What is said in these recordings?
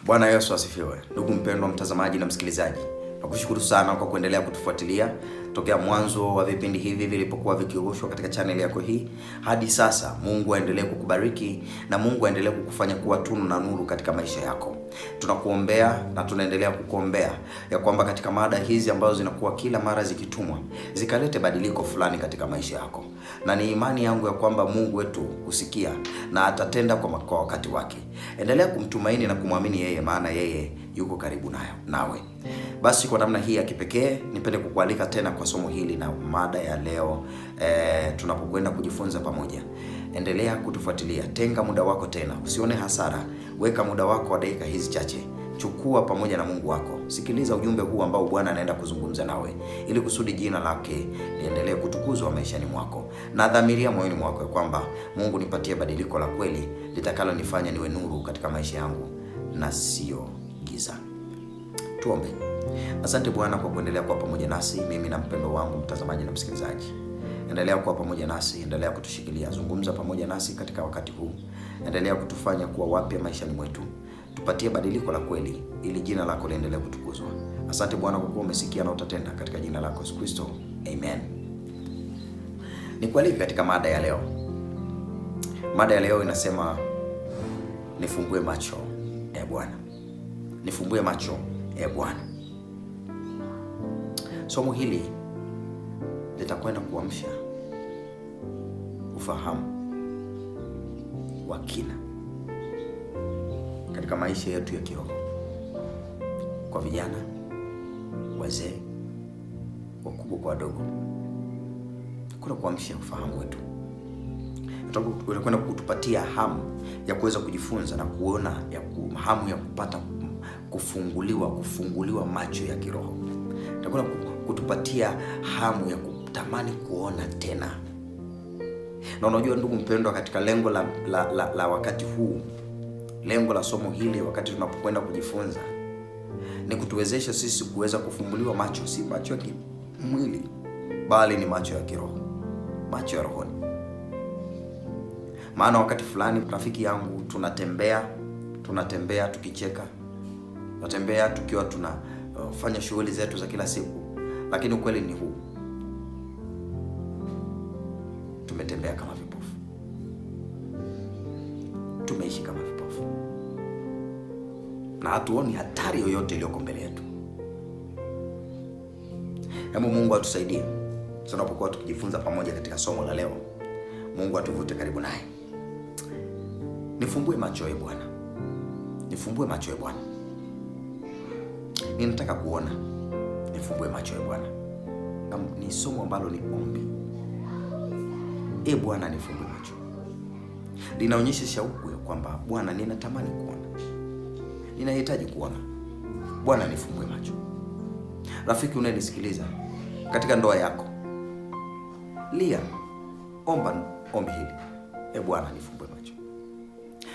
Bwana Yesu asifiwe. Ndugu mpendwa mtazamaji na msikilizaji, nakushukuru sana kwa kuendelea kutufuatilia tokea mwanzo wa vipindi hivi vilipokuwa vikirushwa katika chaneli yako hii hadi sasa. Mungu aendelee kukubariki na Mungu aendelee kukufanya kuwa tunu na nuru katika maisha yako. Tunakuombea na tunaendelea kukuombea ya kwamba katika mada hizi ambazo zinakuwa kila mara zikitumwa zikalete badiliko fulani katika maisha yako, na ni imani yangu ya kwamba Mungu wetu husikia na atatenda kwa wakati wake. Endelea kumtumaini na kumwamini yeye, maana yeye yuko karibu nayo nawe. Basi kwa namna hii ya kipekee nipende kukualika tena kwa somo hili na mada ya leo tunapokwenda kujifunza pamoja. Endelea kutufuatilia, tenga muda wako tena, usione hasara. Weka muda wako wa dakika hizi chache, chukua pamoja na Mungu wako, sikiliza ujumbe huu ambao Bwana anaenda kuzungumza nawe, ili kusudi jina lake liendelee kutukuzwa maishani mwako, na dhamiria moyoni mwako ya kwamba Mungu, nipatie badiliko la kweli litakalonifanya niwe nuru katika maisha yangu na sio giza. Tuombe. Asante Bwana kwa kuendelea kuwa pamoja nasi, mimi na mpendo wangu mtazamaji na msikilizaji. Endelea kuwa pamoja nasi, endelea kutushikilia, zungumza pamoja nasi katika wakati huu, endelea kutufanya kuwa wapya maishani mwetu, tupatie badiliko la kweli ili jina lako liendelee kutukuzwa. Asante Bwana kwa kuwa umesikia na utatenda, katika jina lako Yesu Kristo, amen. Nikualike katika mada ya leo. Mada ya leo inasema nifungue macho e Bwana, nifumbue macho e Bwana. Somo hili litakwenda kuamsha ufahamu wa kina katika maisha yetu ya kiroho, kwa vijana, wazee, wakubwa kwa wadogo. Kuna kuamsha ufahamu wetu, utakwenda kutupatia hamu ya kuweza kujifunza na kuona hamu ya kupata kufunguliwa macho ya kiroho. Itakwenda kutupatia hamu ya kutamani kuona tena. Na unajua ndugu mpendwa, katika lengo la wakati huu, lengo la somo hili wakati tunapokwenda kujifunza ni kutuwezesha sisi kuweza kufumbuliwa macho, si macho ya kimwili, bali ni macho ya kiroho, macho ya rohoni. Maana wakati fulani, rafiki yangu, tunatembea tukicheka, tunatembea tukiwa tunafanya shughuli zetu za kila siku, lakini ukweli ni huu, tumetembea kama vipofu, tumeishi kama vipofu na hatuoni hatari yoyote iliyoko mbele yetu. Hebu Mungu atusaidie tunapokuwa tukijifunza pamoja katika somo la leo. Mungu atuvute karibu naye. Nifumbue macho e Bwana, nifumbue macho e Bwana, ninataka kuona. Nifumbue macho e Bwana. Ni somo ambalo ni ombi. E Bwana, nifumbue macho. Linaonyesha shauku ya kwamba Bwana, ninatamani kuona, ninahitaji kuona. Bwana, nifumbue macho. Rafiki unayenisikiliza, katika ndoa yako, lia, omba ombi hili: E Bwana, nifumbue macho.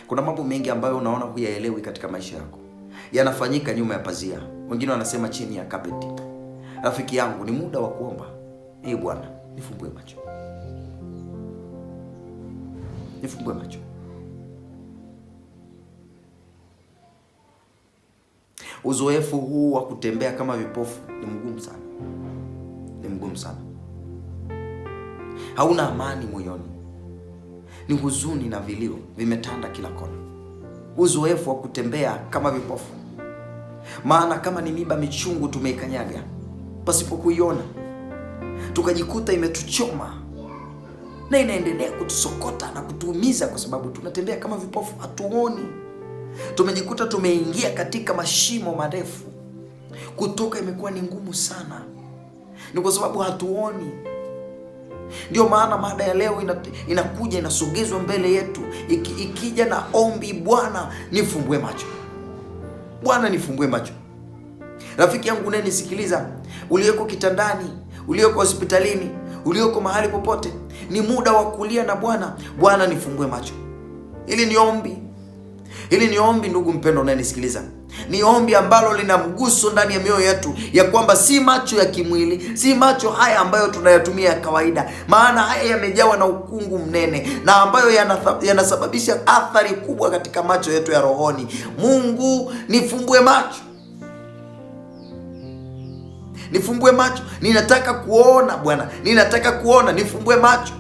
Kuna mambo mengi ambayo unaona huyaelewi katika maisha yako, yanafanyika nyuma ya pazia, wengine wanasema chini ya kapeti. Rafiki yangu, ni muda wa kuomba: E Bwana, nifumbue macho, nifumbue macho. Uzoefu huu wa kutembea kama vipofu ni mgumu sana, ni mgumu sana. Hauna amani moyoni, ni huzuni na vilio vimetanda kila kona. Uzoefu wa kutembea kama vipofu, maana kama ni miba michungu tumeikanyaga pasipo kuiona, tukajikuta imetuchoma na inaendelea kutusokota na kutuumiza, kwa sababu tunatembea kama vipofu, hatuoni. Tumejikuta tumeingia katika mashimo marefu, kutoka imekuwa ni ngumu sana, ni kwa sababu hatuoni. Ndio maana mada ya leo inakuja inasogezwa mbele yetu ikija na ombi: Bwana nifumbue macho, Bwana nifumbue macho. Rafiki yangu unayenisikiliza, ulioko kitandani, ulioko hospitalini, ulioko mahali popote, ni muda wa kulia na Bwana, Bwana nifumbue macho. Hili ni ombi, Hili ni ombi, ndugu mpendwa unayenisikiliza, ni ombi ambalo lina mguso ndani ya mioyo yetu, ya kwamba si macho ya kimwili, si macho haya ambayo tunayatumia ya kawaida, maana haya yamejawa na ukungu mnene na ambayo yanasababisha athari kubwa katika macho yetu ya rohoni. Mungu, nifumbue macho, nifumbue macho, ninataka kuona Bwana, ninataka kuona, nifumbue macho.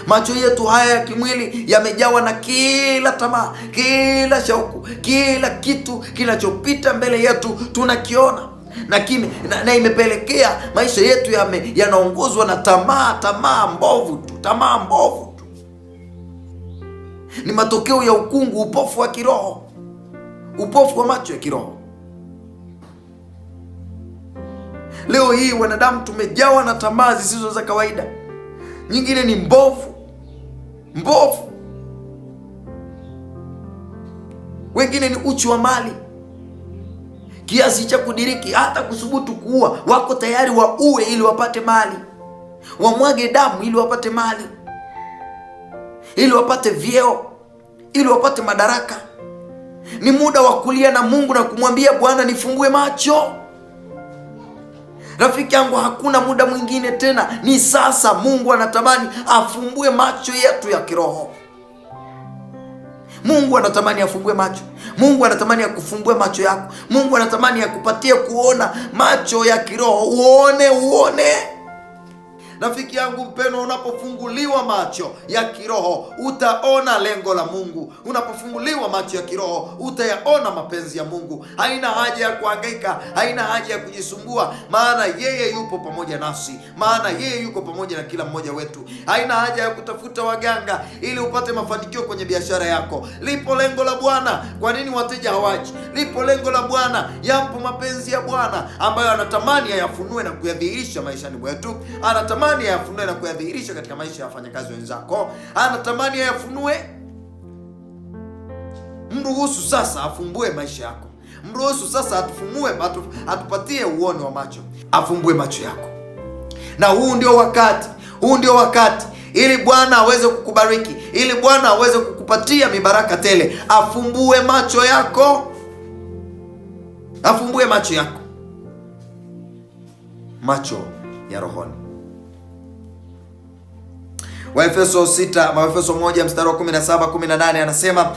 Macho yetu haya ya kimwili yamejawa na kila tamaa, kila shauku, kila kitu kinachopita mbele yetu tunakiona na imepelekea maisha yetu yanaongozwa na tamaa, tamaa mbovu tu, tamaa mbovu tu. Ni matokeo ya ukungu, upofu wa kiroho, upofu wa macho ya kiroho. Leo hii wanadamu tumejawa na tamaa zisizo za kawaida, nyingine ni mbovu mbovu, wengine ni uchu wa mali kiasi cha kudiriki hata kusubutu kuua. Wako tayari waue ili wapate mali, wamwage damu ili wapate mali, ili wapate vyeo, ili wapate madaraka. Ni muda wa kulia na Mungu na kumwambia Bwana, nifungue macho. Rafiki yangu, hakuna muda mwingine tena, ni sasa. Mungu anatamani afumbue macho yetu ya kiroho. Mungu anatamani afumbue macho. Mungu anatamani akufumbue macho yako. Mungu anatamani akupatie kuona macho ya kiroho, uone, uone. Rafiki yangu mpendwa, unapofunguliwa macho ya kiroho utaona lengo la Mungu. Unapofunguliwa macho ya kiroho utayaona mapenzi ya Mungu. Haina haja ya kuhangaika, haina haja ya kujisumbua, maana yeye yupo pamoja nasi, maana yeye yuko pamoja na kila mmoja wetu. Haina haja ya kutafuta waganga ili upate mafanikio kwenye biashara yako. Lipo lengo la Bwana. Kwa nini wateja hawaji? Lipo lengo la Bwana, yapo mapenzi ya Bwana ambayo anatamani ayafunue na kuyadhihirisha maishani mwetu. Anatamani ayafunue na kuyadhihirisha katika maisha ya wafanyakazi wenzako. Anatamani ayafunue. Mruhusu sasa afumbue maisha yako. Mruhusu sasa atufunue, atupatie uono wa macho, afumbue macho yako. Na huu ndio wakati, huu ndio wakati ili Bwana aweze kukubariki, ili Bwana aweze kukupatia mibaraka tele. Afumbue macho yako, afumbue macho yako, macho ya rohoni. Waefeso 6, Waefeso 1 mstari wa 17 18 anasema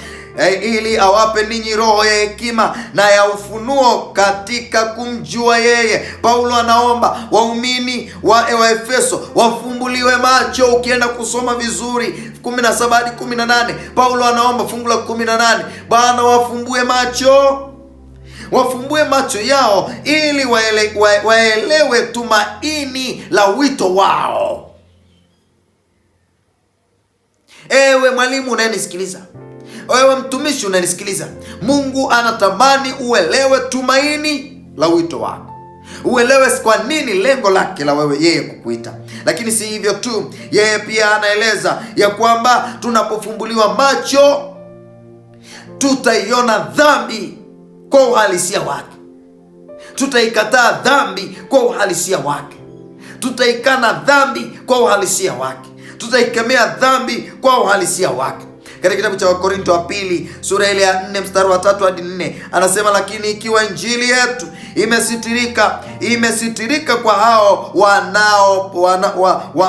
ili awape ninyi roho ya hekima na ya ufunuo katika kumjua yeye. Paulo anaomba waumini wa Efeso wafumbuliwe macho. Ukienda kusoma vizuri 17 hadi 18, Paulo anaomba fungu la 18, Bwana wafumbue macho, wafumbue macho yao ili waelewe tumaini la wito wao. Ewe mwalimu unayenisikiliza, ewe mtumishi unayenisikiliza, Mungu anatamani uelewe tumaini la wito wako, uelewe kwa nini lengo lake la wewe yeye kukuita. Lakini si hivyo tu, yeye pia anaeleza ya kwamba tunapofumbuliwa macho tutaiona dhambi kwa uhalisia wake, tutaikataa dhambi kwa uhalisia wake, tutaikana dhambi kwa uhalisia wake, tutaikemea dhambi kwa uhalisia wake. Katika kitabu cha Wakorinto wa pili sura ile ya 4 mstari wa 3 hadi 4 anasema, lakini ikiwa injili yetu imesitirika kwa hao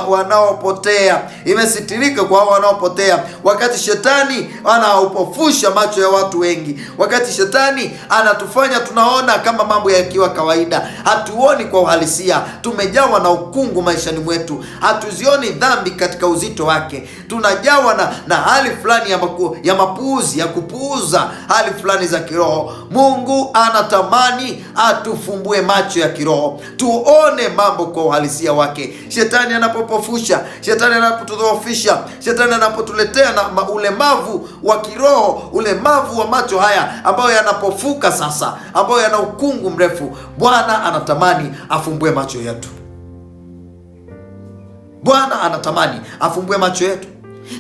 wanaopotea, imesitirika kwa hao wanaopotea, wakati shetani anaupofusha macho ya watu wengi, wakati shetani anatufanya tunaona kama mambo yakiwa kawaida, hatuoni kwa uhalisia, tumejawa na ukungu maishani mwetu, hatuzioni dhambi katika uzito wake, tunajawa na hali fulani ya mapuuzi, ya kupuuza hali fulani za kiroho. Mungu anatamani atufumbue macho ya kiroho, tuone mambo kwa uhalisia wake. Shetani anapopofusha, shetani anapotudhoofisha, shetani anapotuletea na ulemavu wa kiroho, ulemavu wa macho haya ambayo yanapofuka sasa, ambayo yana ukungu mrefu, Bwana anatamani afumbue macho yetu. Bwana anatamani afumbue macho yetu.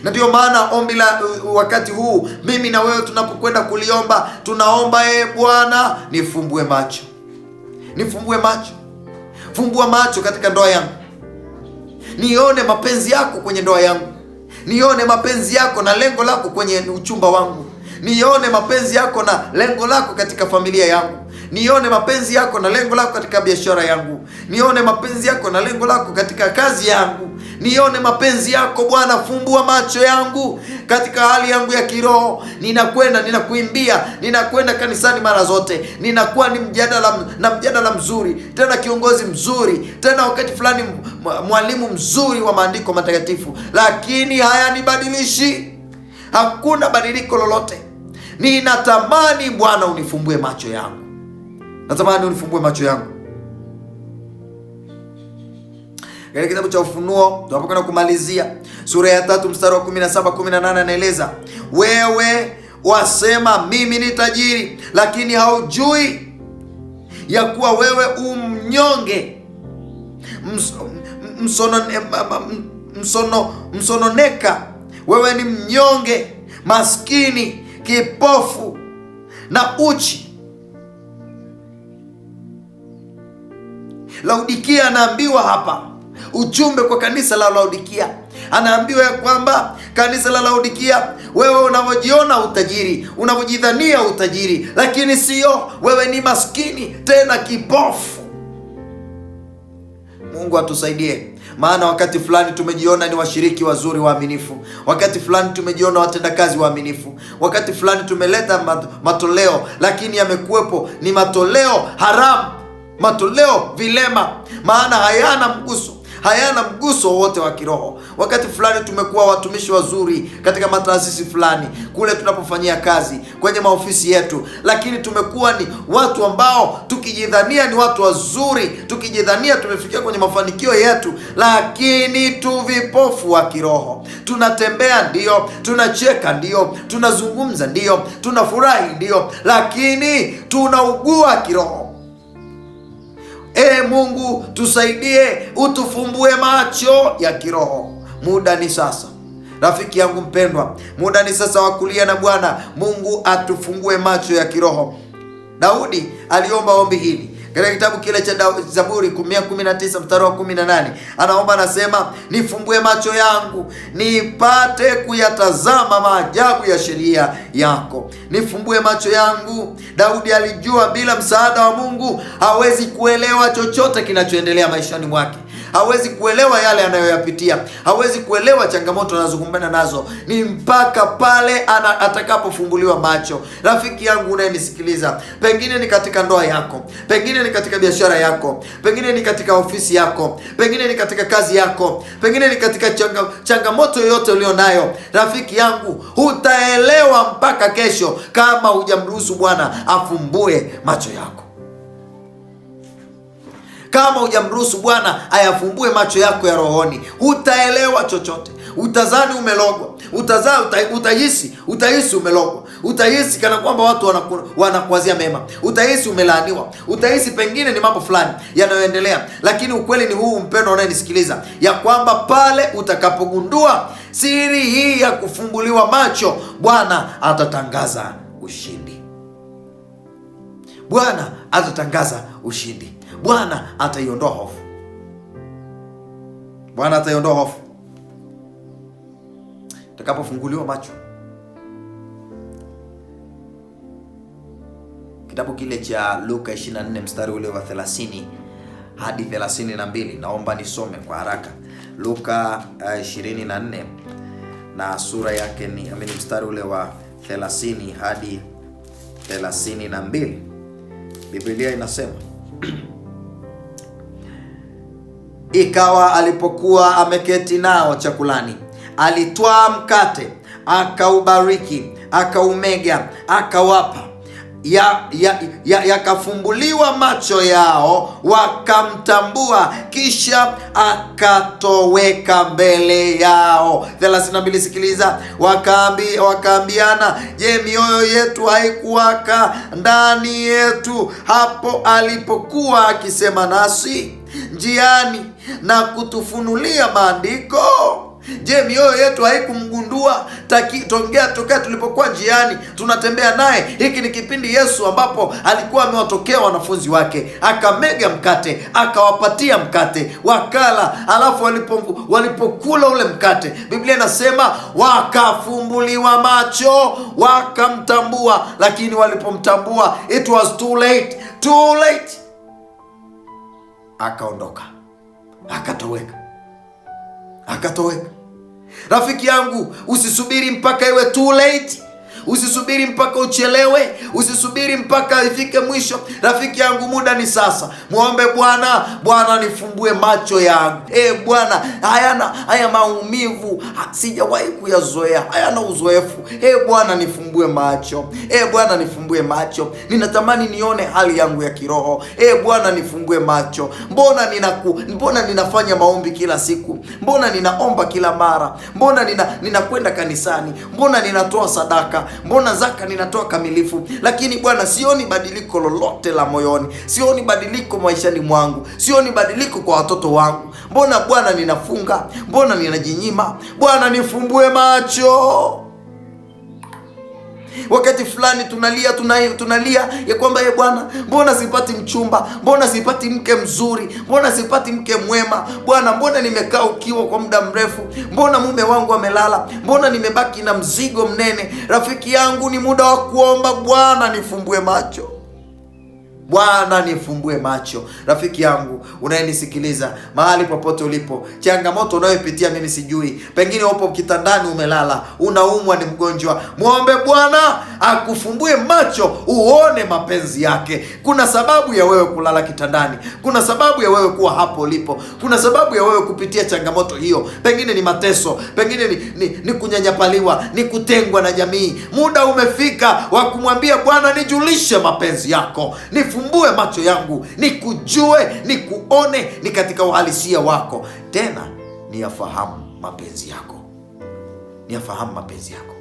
Na ndio maana ombi la wakati huu mimi na wewe tunapokwenda kuliomba, tunaomba Bwana nifumbue macho, nifumbue macho, fumbua macho katika ndoa yangu, nione mapenzi yako kwenye ndoa yangu, nione mapenzi yako na lengo lako kwenye uchumba wangu, Nione mapenzi yako na lengo lako katika familia yangu. Nione mapenzi yako na lengo lako katika biashara yangu. Nione mapenzi yako na lengo lako katika kazi yangu. Nione mapenzi yako Bwana, fumbua macho yangu katika hali yangu ya kiroho. Ninakwenda, ninakuimbia, ninakwenda kanisani mara zote, ninakuwa ni mjadala na mjadala mzuri, tena kiongozi mzuri, tena wakati fulani mwalimu mzuri wa maandiko matakatifu, lakini hayanibadilishi. Hakuna badiliko lolote. Ninatamani Bwana unifumbue macho yangu. Natamani unifumbue macho yangu. Katika kitabu cha Ufunuo tunapokwenda kumalizia sura ya 3 mstari wa 17 18, anaeleza wewe wasema mimi ni tajiri, lakini haujui ya kuwa wewe umnyonge, msononeka, wewe ni mnyonge, maskini, kipofu na uchi. Laodikia anaambiwa hapa, ujumbe kwa kanisa la Laodikia, anaambiwa ya kwamba kanisa la Laodikia, wewe unavyojiona utajiri, unavyojidhania utajiri, lakini sio, wewe ni maskini tena kipofu. Mungu atusaidie, maana wakati fulani tumejiona ni washiriki wazuri waaminifu, wakati fulani tumejiona watendakazi waaminifu, wakati fulani tumeleta matoleo, lakini yamekuwepo ni matoleo haramu, matoleo vilema, maana hayana mguso, hayana mguso wowote wa kiroho. Wakati fulani tumekuwa watumishi wazuri katika mataasisi fulani, kule tunapofanyia kazi, kwenye maofisi yetu, lakini tumekuwa ni watu ambao tukijidhania ni watu wazuri, tukijidhania tumefikia kwenye mafanikio yetu, lakini tu vipofu wa kiroho. Tunatembea ndio, tunacheka ndio, tunazungumza ndio, tunafurahi ndio, lakini tunaugua kiroho. Mungu tusaidie, utufumbue macho ya kiroho. Muda ni sasa, rafiki yangu mpendwa, muda ni sasa wa kulia na Bwana Mungu atufungue macho ya kiroho. Daudi aliomba ombi hili katika kitabu kile cha Zaburi 119 mstari wa 18, anaomba anasema, nifumbue macho yangu nipate kuyatazama maajabu ya sheria yako. Nifumbue macho yangu. Daudi alijua bila msaada wa Mungu hawezi kuelewa chochote kinachoendelea maishani mwake, hawezi kuelewa yale anayoyapitia, hawezi kuelewa changamoto anazokumbana nazo. Ni mpaka pale atakapofumbuliwa macho. Rafiki yangu unayenisikiliza, pengine ni katika ndoa yako, pengine ni katika biashara yako, pengine ni katika ofisi yako, pengine ni katika kazi yako, pengine ni katika changamoto yoyote ulionayo, rafiki yangu, hutaelewa mpaka kesho kama hujamruhusu Bwana afumbue macho yako. Kama hujamruhusu Bwana ayafumbue macho yako ya rohoni, hutaelewa chochote. Utazani umelogwa, utahisi umelogwa, utahisi kana kwamba watu wanakuwazia mema, utahisi umelaaniwa, utahisi pengine ni mambo fulani yanayoendelea. Lakini ukweli ni huu, mpendwa unayenisikiliza, ya kwamba pale utakapogundua siri hii ya kufumbuliwa macho, Bwana atatangaza ushindi. Bwana atatangaza ushindi. Bwana ataiondoa hofu. Bwana ataiondoa hofu utakapofunguliwa macho. Kitabu kile cha Luka 24 mstari ule wa 30 hadi 32, naomba nisome kwa haraka. Luka 24 na sura yake ni mstari ule wa 30 hadi 32. Biblia inasema ikawa alipokuwa ameketi nao chakulani, alitwaa mkate, akaubariki, akaumega, akawapa. Yakafumbuliwa macho yao, wakamtambua, kisha akatoweka mbele yao. 32, sikiliza. Wakaambiana, je, mioyo yetu haikuwaka ndani yetu hapo alipokuwa akisema nasi njiani na kutufunulia maandiko? Je, mioyo yetu haikumgundua tokea tulipokuwa njiani tunatembea naye? Hiki ni kipindi Yesu ambapo alikuwa amewatokea wanafunzi wake, akamega mkate, akawapatia mkate, wakala. Alafu walipokula ule mkate, Biblia inasema wakafumbuliwa macho, wakamtambua. Lakini walipomtambua, it was too late, too late. Akaondoka, akatoweka, akatoweka. Rafiki yangu, usisubiri mpaka iwe too late. Usisubiri mpaka uchelewe, usisubiri mpaka ifike mwisho. Rafiki yangu, muda ni sasa. Mwombe Bwana, Bwana nifumbue macho yangu. Bwana, haya maumivu sijawahi kuyazoea, hayana uzoefu. Bwana nifumbue macho. Bwana nifumbue macho, ninatamani nione hali yangu ya kiroho. Bwana nifumbue macho. Mbona ninafanya maombi kila siku? Mbona ninaomba kila mara? Mbona ninakwenda kanisani? Mbona ninatoa sadaka? Mbona zaka ninatoa kamilifu? Lakini Bwana, sioni badiliko lolote la moyoni, sioni badiliko maishani mwangu, sioni badiliko kwa watoto wangu. Mbona Bwana ninafunga? Mbona ninajinyima? Bwana nifumbue macho. Wakati fulani tunalia, tunalia ya kwamba Bwana, mbona sipati mchumba? Mbona sipati mke mzuri? Mbona sipati mke mwema? Bwana, mbona nimekaa ukiwa kwa muda mrefu? Mbona mume wangu amelala? Mbona nimebaki na mzigo mnene? Rafiki yangu, ni muda wa kuomba, Bwana nifumbue macho. Bwana nifumbue macho. Rafiki yangu unayenisikiliza mahali popote ulipo, changamoto unayoipitia mimi sijui, pengine upo kitandani umelala, unaumwa, ni mgonjwa, mwombe Bwana akufumbue macho uone mapenzi yake. Kuna sababu ya wewe kulala kitandani, kuna sababu ya wewe kuwa hapo ulipo, kuna sababu ya wewe kupitia changamoto hiyo. Pengine ni mateso, pengine ni kunyanyapaliwa, ni kutengwa na jamii. Muda umefika wa kumwambia Bwana, nijulishe mapenzi yako, nifumbue macho yangu, nikujue, nikuone, ni katika uhalisia wako, tena niyafahamu mapenzi yako, niyafahamu mapenzi yako.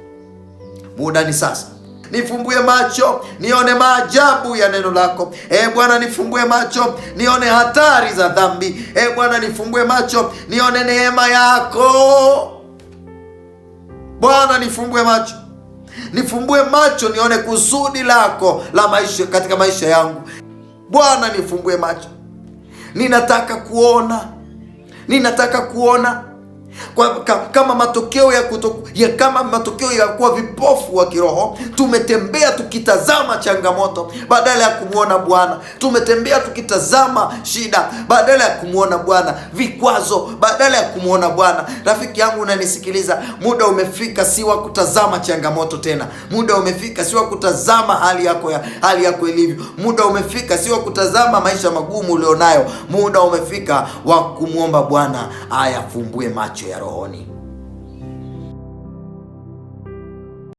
Muda ni sasa. Nifumbue macho nione maajabu ya neno lako. Bwana, nifumbue macho nione hatari za dhambi. Bwana, nifumbue macho nione neema yako. Bwana, nifumbue macho, nifumbue macho nione kusudi lako la maisha katika maisha yangu. Bwana, nifumbue macho, ninataka kuona, ninataka kuona kama matokeo ya kama matokeo ya kuwa vipofu wa kiroho. Tumetembea tukitazama changamoto badala ya kumwona Bwana. Tumetembea tukitazama shida badala ya kumwona Bwana, vikwazo badala ya kumwona Bwana. Rafiki yangu unanisikiliza, muda umefika, si wa kutazama changamoto tena. Muda umefika, si wa kutazama hali yako ilivyo. Muda umefika, si wa kutazama maisha magumu ulionayo. Muda umefika wa kumwomba Bwana ayafumbue macho ya rohoni.